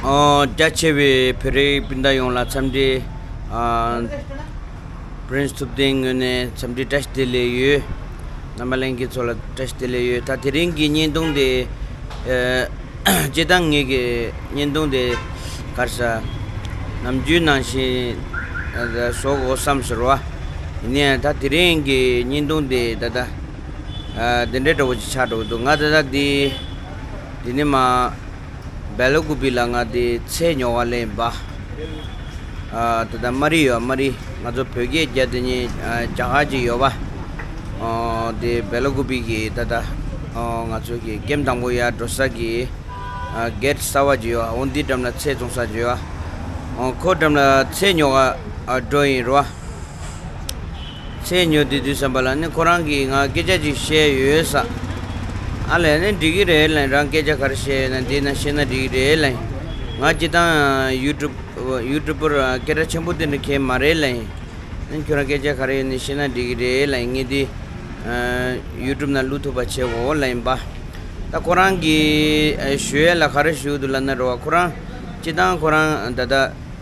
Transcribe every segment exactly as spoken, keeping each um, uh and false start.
ཨོ། རྒྱ་ཆེ་བའི་བོད་རིགས་སྤུན་ཟླ་ཡོངས་ལ་འཚམས་འདྲི། ཨ། Prince ཐུབ་བསྟན་ངོས་ནས་འཚམས་འདྲི་བཀྲ་ཤིས་བདེ་ལེགས་ཡོད། རྣམ་པ་ལྷན་རྒྱས་ཚོ་ལ་བཀྲ་ཤིས་བདེ་ལེགས་ཡོད། ད་དེ་རིང་གི་བརྙན་ཐུང་དེ། ཨ། སྤྱིར་བཏང་ངེད་ཀྱི་བརྙན་ཐུང་དེ་ག་རེ་ཟ། ནམ་རྒྱུན་ནང་བཞིན་ཨ་བཟོ་དགོས་བསམ་ཟེར་བ། ཡིན་ནའི་ད་དེ་རིང་གི་བརྙན་ཐུང་དེ་ད་ལྟ་ཨ་འདི་འདྲའི་འདྲ་བོ་ཅིག་ཆགས་འགྲོ་གི་འདུག་ང་ད་ལྟ་འདི་འདི་ནས་མར་སྦེ་ལ་ཀུ་པི་ལ་ང་འདི་ཚལ་ཉོ་ག་སླེབས་ཡིན་པ། ཨ་ད་ལྟ་མ་རི་ཡོད། མ་རི་ང་ཚོ་བོད་སྐད་རྒྱག་དེ་ཉིད་ཨ་རྒྱ་གར་ཅིག་ཡོད་པ། ཨོ། དེ་སྦེ་ལ་ཀུ་པི་གི་ད་ལྟ་ཨོ་ང་ཚོ་གི་ཀེམ་དང་པོ་ཡར་འགྲོ་ས་གི་ཨ་གེ་ཊི་གསར་པ་ཅིག་ཡོད། འོ་འདི་འགྲམ་ལ་ཚལ་བཙོང་ས་ཅིག་ཡོད། ཨོ་ཁོ་འགྲམ་ལ་ཚལ་ཉོ་ག་ཨ་འགྲོ་ཡིན་རོ། ཚལ་ཉོ་དུས་དུས་ཙམ་པ་ལ་ནི་ཁོ་རང་གིས་ང་སྐད་ཆ་ཅིག་བཤད་ཡོད་ས། ཨ་ལས་ནི་འགྲིག་གི་རེད་ལབ། རང་སྐད་ཆ་ག་རེ་བཤད་ཡོད་ན་འདི་ན་བཤད་ན་འགྲིག་གི་རེད་ལབ། ང་སྤྱིར་བཏང་ཡུ་ཊུབ་ཡུ་ཊུབ་པར་སྐད་གྲགས་ཆེན་པོ་དེ་འདྲ་གང་ཡང་མ་རེད་ལབ། ཨ་ནི་ཁྱོད་རང་སྐད་ཆ་ག་རེ་ཡོད་ན་བཤད་ན་འགྲིག་གི་རེད་ལབ། ངས་འདི་ཡུ་ཊུབ་ནང་བླུག་ཐུབ་པ་བྱེད་དགོས་ལབ་ཡིན་པ། ད་ཁོ་རང་གིས་ཨ་ཞུ་ཡས་ལ་ག་རེ་ཞུ་འདུག་ལབ་ན་རེད་བ། ཁོ་རང་སྤྱིར་བཏང་ཁོ་རང་ད་ལྟ་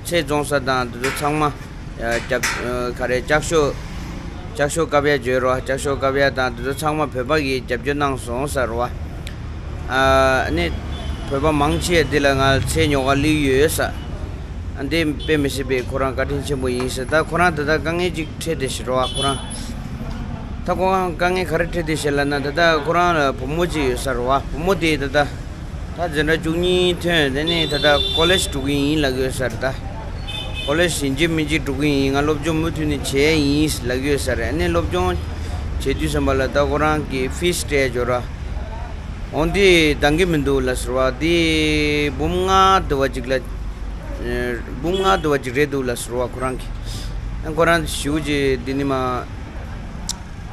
ཚལ་བཙོང་ས་དང་དེ་ཚོ་ཚང་མ་ཨ་རྒྱབ་ཨ་ག་རེ་ལྕགས་ཤོག་ལྕགས་ཤོག་བཀབ་ཡ་བརྗོད་རོགས། ལྕགས་ཤོག་བཀབ་ཡ་དང་དེ་ཚོ་ཚང་མ་བོད་པ་གིས་རྒྱབ་སྐྱོར་གནང་སོང་ཟེར་བ། ཨ་ནི་བོད་པ་མང་ཆེ་འདི་ལ་ང་ཚལ་ཉོ་ག་སླེབས་ཡོད་ཟེར། ཨ་འདི་དཔེ་མི་སྲིད་པའི་ཁོ་རང་བཀའ་དྲིན་ཆེན་པོ་ཡིན་ཟེར། ད་ཁོ་རང་ད་ལྟ་དཀའ་ངལ་ཅིག་འཕྲད་བསྡད་ཤག་རོ་བ། ཁོ་རང་ད་ཁོ་རང་དཀའ་ངལ་ག་རེ་འཕྲད་བསྡད་ཤག་ལབ་ན། ད་ལྟ་ཁོ་རང་ལ་བུ་མོ་ཅིག་ཡོད་ས་རོ་བ། བུ་མོ་དེ་ད་ལྟ་ད་འཛིན་གྲྭ་བཅུ་གཉིས་ཐོན། དེ་ནས་ད་ལྟ་ཀོ་ལེཇ་འགྲོ་གི་ཡིན་ལབ་ཀྱི་ཡོད་ས་རེད། ད་ཀོ་ལེཇ་ཡིན་གཅིག་མིན་གཅིག་འགྲོ་གི་ཡིན། ང་སློབ་སྦྱོང་མུ་མཐུད་ནས་བྱས་ཡིན་ལབ་ཀྱི་ཡོད་ས་རེད། ཨ་ནི་སློབ་སྦྱོང་བྱེད་དུས་ཙམ་པ་ལ་ད་ཁོ་རང་གི་ཕིས་སྤྲད་འཇོག་ར། འོ་འདི་འདང་གི་མི་འདུག་ལབ་ཟེར་བ། འདི་འབུམ་ལྔ་དུ་བ་ཅིག་ལ། ཨ་འབུམ་ལྔ་དུ་བ་ཅིག་རེད་འདུག་ལབ་ཟེར་བ་ཁོ་རང་གིས། ཨ་ཁོ་རང་ཞུ་རྒྱུ་འདི་ནི་མ།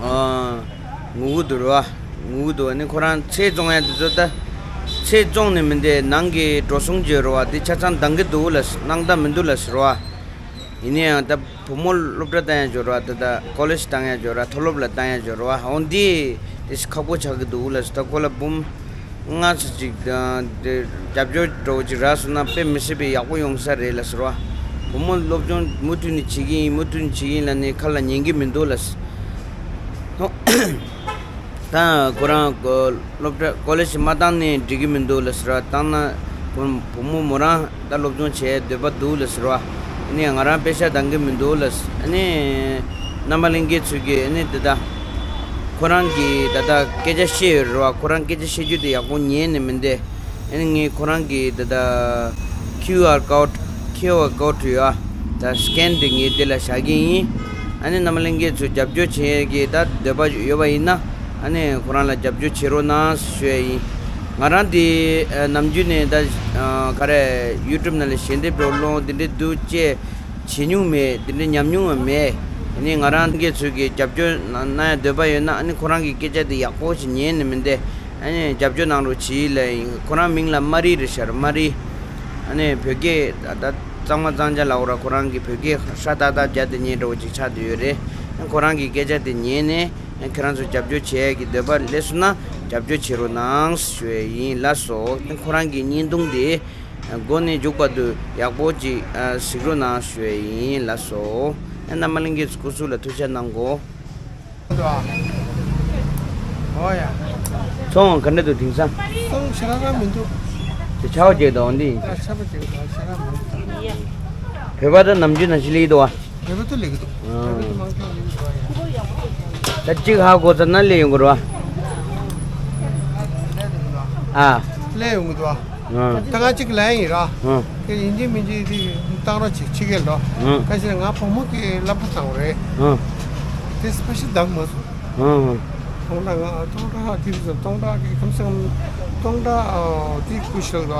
ཨ་ངུ་གི་འདུག་ར། ངུ་གི་འདུག་ཨ་ནི་ཁོ་རང་ཚལ་བཙོང་ཡ་འདི་ཚོ་ད། ཚལ་བཙོང་ནི་མིན་ཏེ་ནང་གི་འགྲོ་སོང་བརྗོད་ར་བ། འདི་ཆ་ཚང་འདང་གི་འདུག་ལབ། སྣང་དག་མི་འདུག་ལབ་ཟེར་བ། ཡིན་ན་ཡང་ད་བུ་མོ་སློབ་གྲྭ་བཏང་ཡ་འཇོག་ར། ད་ད་ཀོ་ལེཇ་བཏང་ཡ་འཇོག་ར། མཐོ་སློབ་ལ་བཏང་ཡ་འཇོག་ར་བ། འོ་འདི་དེ་ཁག་པོ་ཆགས་ཀྱི་འདུག་ལབ་ཟེར། ད་ཁོ་ལ་འབུམ་ལྔ་ཙམ་ཅིག་དང་དེ་རྒྱབ་སྐྱོར་འདྲ་བོ་ཅིག་རག་སོང་ན་དཔེ་མི་སྲིད་པའི་ཡག་པོ་ཡོང་ས་རེད་ལབ་ཟེར་བ། བུ་མོ་སློབ་སྦྱོང་མུ་མཐུད་ནས་བྱེད་ཀྱི་ཡིན། མུ་མཐུད་ནས་བྱེད་ཀྱི་ཡིན་ལབ་ནས་ཁ་ལ་ཉན་གྱི་མི་འདུག་ལབ་ཟེར། ད་ཁོ་རང་གོ་སློབ་གྲྭ་ཀོ་ལེཇ་མ་བཏང་ནས་འགྲིག་གི་མི་འདུག་ལབ་ཟེར་བ། བཏང་ན་ཁོ་བུ་མོ་མོ་རང་ད་སློབ་སྦྱོང་བྱེད་འདོད་པ་འདུག་ལབ་ཟེར་བ། ཨ་ནི་ང་རང་པེ་ཤ་འདང་གི་མི་འདུག་ལབ་ཟེར། ཨ་ནི་རྣམ་པ་ལྷན་རྒྱས་ཚོས་ཀྱིས་ཨ་ནི་ད་ལྟ་ཁོ་རང་གིས་ད་ལྟ་སྐད་ཆ་བཤད་ཡོད་རེད་བ། ཁོ་རང་སྐད་ཆ་བཤད་རྒྱུ་དེ་ཡག་པོ་ཉན་ནས་མི་འདུག་ཨ་ནི་ངས་ཁོ་རང་གི་ད་ལྟ་ཁིའུ་ཨར་ཀོཌ། ཁིའུ་ཨར་ཀོཌ་ཡོད་ཨ། ད་སི་ཀེན་དེ་ངས་དེ་ལ་བཞག་གི་ཡིན། ཨ་ནི་རྣམ་པ་ལྷན་རྒྱས་ཚོས་རྒྱབ་སྐྱོར་བྱེད་ཀྱི་ད་འདོད་པ་ཡོད་པ་ཡིན་ན། ཨ་ནི་ཁོ་རང་ལ་རྒྱབ་སྐྱོར་བྱེད་རོགས་གནང་ཞུ་ཡ་ཡིན། ང་རང་དེ་ནམ་རྒྱུན་ནས་ད་ག་རེ་ཡུ་ཊུབ་ནང་ལ་ཞལ་འདེབས་འགྲོ་ལོང་དེ་འདྲའི་འདུག་ཅེས་བྱེད་མྱོང་མེད། དེ་འདྲའི་ཉམས་མྱོང་བ་མེད། ཨ་ནི་ང་རང་ལྷན་རྒྱས་ཚོས་ཀྱི་རྒྱབ་སྐྱོར་གནང་ཡ་འདོད་པ་ཡོད་ན། ཨ་ནི་ཁོ་རང་གི་སྐད་ཆ་དེ་ཡག་པོ་ཞིག་ཉན་ནས་མི་འདུག་ཨ་ནི་རྒྱབ་སྐྱོར་གནང་རོགས་གྱིས་ལབ་ཡིན། ཁོ་རང་མིང་ལ་མ་རི་རེད་ཤག་མ་རི། ཨ་ནི་བོད་སྐད་ད་གཙང་མ་གཙང་རྐྱང་ལབ་དགོས་ར། ཁོ་རང་གི་བོད་སྐད་ཧྲ་ཏག་ཏག་རྒྱག་དེ་ཉན་འདྲ་བོ་ཅིག་ཆགས་བསྡད་ཡོད་རེད། ཨ་ཁོ་རང་གི་སྐད་ཆ་དེ་ཉན་ནས་ཨ་ཁྱེད་རང་ཚོ་རྒྱབ་སྐྱོར་བྱེད་ཡས་ཀྱི་འདོད་པ་སླེབས་སོང་ན་རྒྱབ་སྐྱོར་བྱེད་རོགས་གནང་ཞུ་ཡས་ཡིན། ལགས་སོ། ཨ་ཁོ་རང་གི་བརྙན་ཐུང་དེ་འགོ་ནས་མཇུག་བར་དུ་ཡག་པོ་ཅིག་གཟིགས་རོགས་གནང་ཞུ་ཡས་ཡིན། ལགས་སོ། ཨ་རྣམ་པ་ལྷན་རྒྱས་ཚོ་སྐུ་གཟུགས་ལ་ཐུགས་ཆེ་གནང་གོ། འོ་ཡ། ཚོང་ག་འདྲ་འདུག་དེང་སང་། ཚོང་ཞེ་དྲག་རང་མི་འདུག་དེ་ཆར་པ་ཅིག་དང་འདི་ཡིན། ད་ཆར་པ་ཅིག་དང་ཞེ་དྲག་མི་འདུག་བོད་པ་ད་ནམ་རྒྱུན་ནང་བཞིན་སླེབས་འདུག་བ། བོད་པ་ད་སླེབས་ཀྱི་འདུག་ཨང་། བོད་པ་ད་མང་ཆེ་སླེབས་འདུག་བ་ཡ། ད་གཅིག་ཧ་གོ་ཚར་ན་སླེབས་ཡོང་གི་རེད་བ། ཨ། སླེབས་ཡོང་གི་འདུག་བ། ཨང་། ད་ང་གཅིག་ལ་ཡིན་ར། ཨང་། དེ་ཡིན་གཅིག་མིན་གཅིག་དེ་བཏང་རོགས་བྱེད་ཕྱི་རྒྱལ་ལོ། ཨང་། ཁ་ཤས་ང་བུ་མོ་གི་སློབ་གྲྭ་བཏང་བ་རེད། ཨང་། དེ་སྤེ་ཤལ་འདང་མ་སོང་། ཨང་། སྟོང་ཕྲག་ལྔ། སྟོང་ཕྲག་དེ་ཚོ་སྟོང་ཕྲག་གི་ཁམ་སེ་ཁམ་སྟོང་ཕྲག་ཨ་དེ་སྐུ་ཞབས་ལ་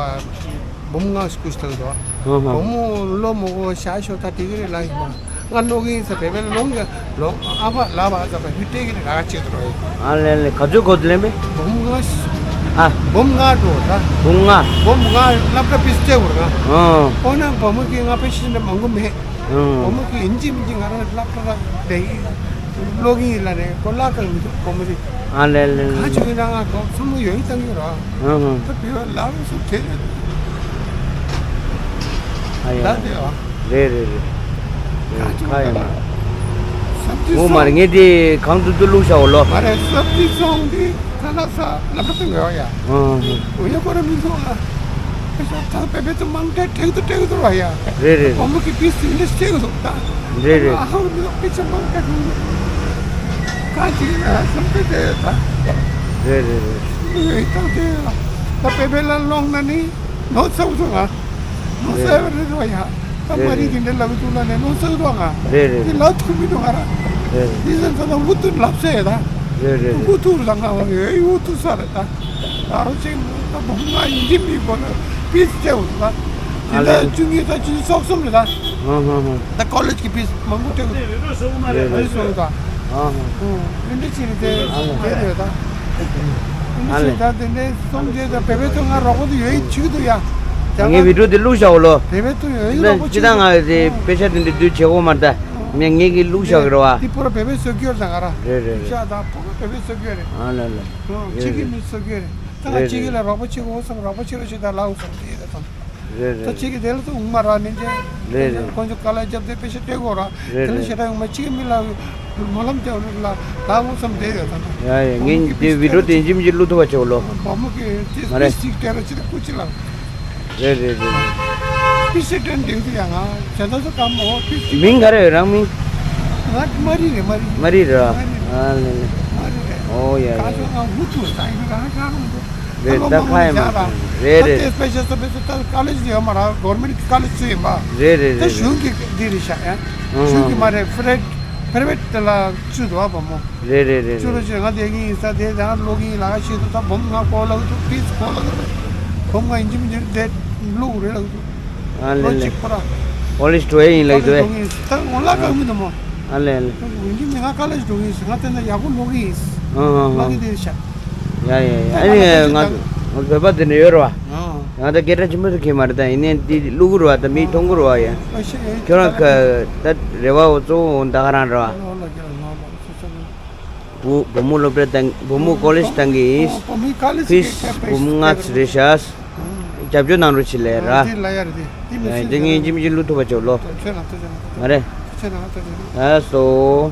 འབུམ་ལྔ་སྐུ་ཞབས་ལ། ཨང་། བུ་མོ་ལོ་མོ་གོ་ཤ་ཤོ་ད་དེ་གི་རེད་ལ་ཡིན་ན། ང་ལོག་གི་ཡིན་ས། བེ་བེ་ལོང་གི་ལོང་ཨ་ཕ་ལ་བ་ས་བ་ཧུ་ཏེ་གི་རེད་ལ་ཅི་ཏུ་རོ། ཨ་ལེ་ལེ། ག་ཚོད་གོ་དུ་ལེན་པས། འབུམ་ལྔ། ཨ། འབུམ་ལྔ་འགྲོ་ད། འབུམ་ལྔ། འབུམ་ལྔ་སློབ་གྲྭ་ཕིས་སྤྲད་དགོས་ར། ཨང་། ཨོ་ན་བུ་མོ་གི་ང་ཕ་ཤི་ན་མང་གོ་མེད། ཨང་། བུ་མོ་གི་ཡིན་གཅིག་མིན་གཅིག་ང་རང་སློབ་གྲྭ་ལ་བསྡད་ཡིན། ལོག་གི་ཡིན་ལ་ནས་གོ་ལ་གང་མི་འདུག་བུ་མོ་རེད། ཨ་ལེ་ལེ་ལེ། ག་ཅིག་ཡིན་ན་ང་གོ་ཚང་མ་ཡོད་ཡིན་བཏང་གི་ར། ཨང་། ད་བེ་བ་ལ་བ་སུ་དེ་རེད། ཨ་ཡ། ད་དེ་བ། རེད་རེད་རེད། རེད། ཁ་ཡོད་མ། སབ་ཇི་ངོ་མ་རེད། ངས་དེ་གང་དུ་དུ་བླུགས་བཞག་འོ་ལོ། མ་རེད། སབ་ཇི་སོང་དེ་ཁ་ལག་ས་ལབ་པ་ཡོད་ཡ། ཨ་ཧ། འོ་ཡ་ཁོ་ར་མི་འདུག་ཨ། ཁ་ཤ་ད་པེ་པེ་ཏོ་མང་ཏེ་ཏྲེག་ཏོ་ཏྲེག་ཏོ་ར་ཡ། རེད་རེད། ཨོ་མོ་གི་པིས་ཏི་འདི་ཤེས་གི་འདུག་ད། རེད་རེད། ཨ་ཧ་མི་འདུག་པེ་ཆ་མང་ཏེ་གི་འདུག་ཁ་ཅིག་ན་སམ་པེ་ཏེ་ད། རེད་རེད་རེད། ཨེ་ད་དེ་ད་པེ་པེ་ལ་ལོང་ན་ནི་ནོ་ཚ་འུ་ཚོ་ང་། ནོ་ས་ཡ་རེད་བ་ཡ། ད་མ་རི་དེ་འདྲ་ལབ་ཐུག་ལ་ནས་ནོ་ས་འུ་ཚོ་ང་། རེད་རེད། དེ་ལབ་ཐུག་མི་འདུག་ང་ར། རེད་རེད། དེ་ཟེར་ཚ་ན་འུ་ཐུག་ལབ་ས་ཡ་ད། རེད་རེད། འུ་ཐུག་ལ་ང་བ་ཡོད་འུ་ཐུག་ས་རེད་ད། ད་རོ་ཅིག་ད་བུ་ང་ཡིན་གྱི་མི་གོ་ན་པིས་སྤྲད་འུ་ད། དེ་ད་བཅུ་གཉིས་ད་བཅུ་གཉིས་སོག་གསུམ་རེད་ད། ཧང་ཧང་ཧང་། ད་ཀོ་ལེཇ་གི་པིས་མང་པོ་སྤྲད་འུ། རེད་རེད། སོང་ད། ཧང་ཧང་། ཨུ་ཨིན་འདྲ་ཅིག་རེད་དེ་དེ་རེད་ད། ཨ་ལེ། ད་དེ་ནས་སོང་རྗེས་ད་བེ་བེ་ཐུ་ང་རོགས་པ་དུ་ཡོད་ཡིན་ཆིག་ཏུ་ཡ། ངའི་བི་ཌིའོ་དེ་བླུགས་བཞག་འོ་ལོ། བེ་བེ་ཐུ་ཡོད་ཡིན་རོགས་པ་ཅི་ད་ང་དེ་དཔེ་ཆ་དེ་འདྲ་དུས་བྱེད་དགོས་མ་རེད་ད། ངས་ངས་ཀྱི་བླུགས་བཞག་གི་རེད་བ། དེ་པོ་ར་བེ་བེ་བཟོ་རྒྱུ་རེད་ད་ང་ར། རེད་རེད་རེད། ཤ་ད་པོ་ར་བེ་བེ་བཟོ་རྒྱུ་རེད། ཨ་ལེ་ལེ། ཨུ་ཆིག་གི་མི་བཟོ་རྒྱུ་རེད། ད་ང་རེད་ཆིག་གི་རེད། ལ་རོགས་པ་བྱེད་དགོས་བསམ་རོགས་པ་བྱེད་རོགས་བྱེད་ད་ལ་འུ་སོང་དེ་ད་དང་། རེད་རེད། ད་ཅིག་གི་དེ་ལ་ཚོ་འུ་མ་ར་ནི་ཅེ། རེད་རེད། ཁོང་ཚོ་ཀ་ལ་རྒྱབ་དེ་པེ་ཤ་སྤྲད་དགོས་ར། རེད་དེ་ལ་རེད། ཞེ་དྲག་འུ་མ་ཅིག་གི་མི་ལ་སྨོན་ལམ་སྟེར་བ་ལ་ལ་འུ་བསམ་དེ་ཡོད་ད་ན། ཡ་ཡ་ངས་དེ་བི་ཌིའོ་དེ་ཡིན་གཅིག་མིན་གཅིག་བླུག་ཐུབ་པ་བྱེད་འོ་ལོ། བ་མོ་གི་ཅི་མ་རེད། སི་ཊིག་སྤྲད་ར་ཅི་ར་ཀུ་ཅི་ལ། རེད་རེད་རེད། པི་སི་ཊན་དེ་ཚོ་ཡ་ང་ཇ་ད་སོ་ཀ་མོ་པི་སི། མིང་ག་རེ་ཡོད་རང་མིང་། ང་མ་རི་རེད་མ་རི། མ་རི་རེད་བ། མ་རི་རེད། ཨ་ལེ་ལེ། མ་རི་རེད། ཨོ་ཡ་ཡ། ཀ་ཤོ་ང་འུ་ཐུག་ད་ཡིན་རང་ཤ་རང་འདུག་རེད། ད་ཁ་ཡ་མ་རེད་རེད། ད་དེ་སྤེ་ཤལ་སོ་སྤེ་ཤལ་ད་ཀ་ལེཇ་ཡོད་མ་ར་གོར་མེན་ཊ་ཀ་ལེཇ་ཚོ་ཡིན་པ། རེད་རེད་ད་རེད་གཞུང་རེད། གི་འདི་རེད་ཤག་ཡ། ཨང་གཞུང་གི་ཨང་མ་རེད་པ་རའི་ཝེཊ་པ་རའི་ཝེཊ་དེ་ལ་བཅུ་འདུག་བ་བ་མོ། རེད་རེད་རེད་བཅུ་རེད། རུ་ཅིག་ང་དེ་གིན་ཡིན་ས་དེ་ང་ལོག་གིན་ལ་ཤེས་ཐུབ་ད་བུམ་ང་གོ་ལ་གི་ཐུབ་པིས་གོ་ལ་གི་ཐུབ་བུམ་ང་ཡིན་གཅིག་མིན་གཅིག་དེ་ལུག་རེད་ལ་གི་ཐུབ། ཨ་ལེ་ལོ་ལེ། གཅིག་པོ་ར། ཀོ་ལེཇ་འགྲོ་ཡ་ཡིན་ལ་གི་ཐུབ། ད་འོ་ལ་ག་མི་འདུག་མོ། ཨ་ལེ་ཨ་ལེ། ཡིན་གཅིག་མིན་ང་ཀ་ལེཇ་འགྲོ་གིན་ཡིན་ང་དེ་ན་ཡག་པོ་ལོག་གིན་ཡིན། ཨ་ཨ་ལ་ཨ། གི་དེ་ཤ། ཡ་ཡ་ཡ། ཨ་ནི་ང་ང་བོད་པ་དེ་འདྲ་ཡོད་རེད་བ། ང་ད་སྐད་གྲགས་ཆེན་པོ་ཞིག་མ་རེད་ད་ཡིན་ནའི་འདི་བླུག་གི་རེད་བ། ད་མིས་མཐོང་གི་རེད་བ་ཡ། ཁྱོད་རང་ག་ད་རེ་བ་འོ་གཙོ་བོ་འོ་ད་ག་རང་རེད་བ། བུ་བུ་མོ་སློབ་གྲྭ་བཏང་བུ་མོ་ཀོ་ལེཇ་བཏང་གི་ཡིན། ཕིས་བུ་མོ་ལྔ་ཙམ་རེད་ཤག་རྒྱབ་སྐྱོར་གནང་རོགས་བྱེད་ལས་ར། ཡ་འདི་ངས་ཡིན་གཅིག་མིན་གཅིག་བླུག་ཐུབ་པ་བྱོས་ལོ། མ་རེད། ལགས་སོ།